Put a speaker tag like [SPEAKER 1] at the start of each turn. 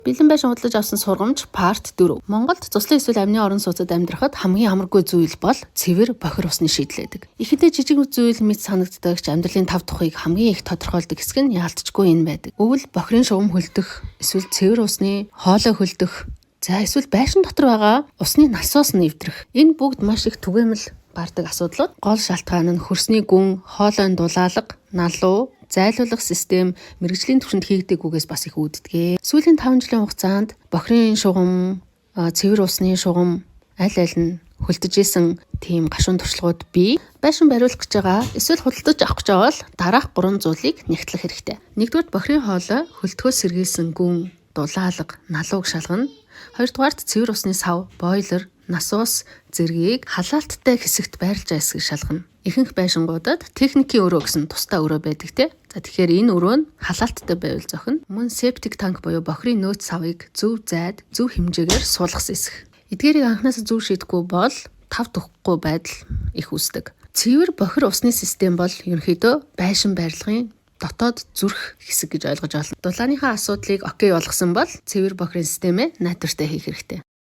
[SPEAKER 1] Бэлэн байшин худалдаж авсан сургамж part 4. Монголд цуслын эсвэл амны орон сууцад амьдрахад хамгийн амаргүй зүйл бол цэвэр бохир усны шийдэл байдаг. Ихэдээ жижиг зүйл мэт санагддаг ч амьдралын тав тухыг хамгийн их тодорхойлдог хэсэг нь яалтчгүй энэ байдаг. Өвөл бохирын шугам хөлдөх, эсвэл цэвэр усны хоолой хөлдөх, за эсвэл байшин дотор байгаа усны насоос нь эвдрэх. Энэ бүгд маш их түгээмэл гардаг асуудлууд. Гол шалтгаан нь хөрсний гүн, хоолойн дулаалга, налуу, зайлуулах систем мэргэжлийн түвшинд хийгдэггүйгээс бас их үүддэг. Сүүлийн 5 жилийн хугацаанд бохирын шугам, цэвэр усны шугам аль аль нь хөлдөж исэн тийм гашуун туршлагууд бий. Байшин бариулах гэж байгаа эсвэл худалдаж авах гэж байгаа бол дараах гурван зүйлийг нягтлах хэрэгтэй. Нэгдүгээрт, бохирын хоолой хөлдөхөөс сэргийлсэн гүн, дулаалга, налууг шалгана. Хоёрдугаарт, цэвэр усны сав, бойлер, насос зэргийг халаалттай хэсэгт байрлаж байгаа эсэхийг шалгана. Ихэнх байшингуудад техникийн өрөө гэсэн тусдаа өрөө байдаг, те. За, тэгэхээр энэ өрөө нь халаалттай байвал зохино. Мөн septic tank буюу бохирын нөөц савыг зөв зайд, зөв хэмжээгээр суулгасан эсэх. Эдгээрийг анхнаасаа зөв шийдэхгүй бол тав тухгүй байдал их үүсдэг. Цэвэр бохир усны систем бол ерөнхийдөө байшин барилгын дотоод зүрх хэсэг гэж ойлгож байна. Дулааныхаа асуудлыг okay болгосон бол цэвэр бохирын системээ найдвартай хийх хэрэгтэй.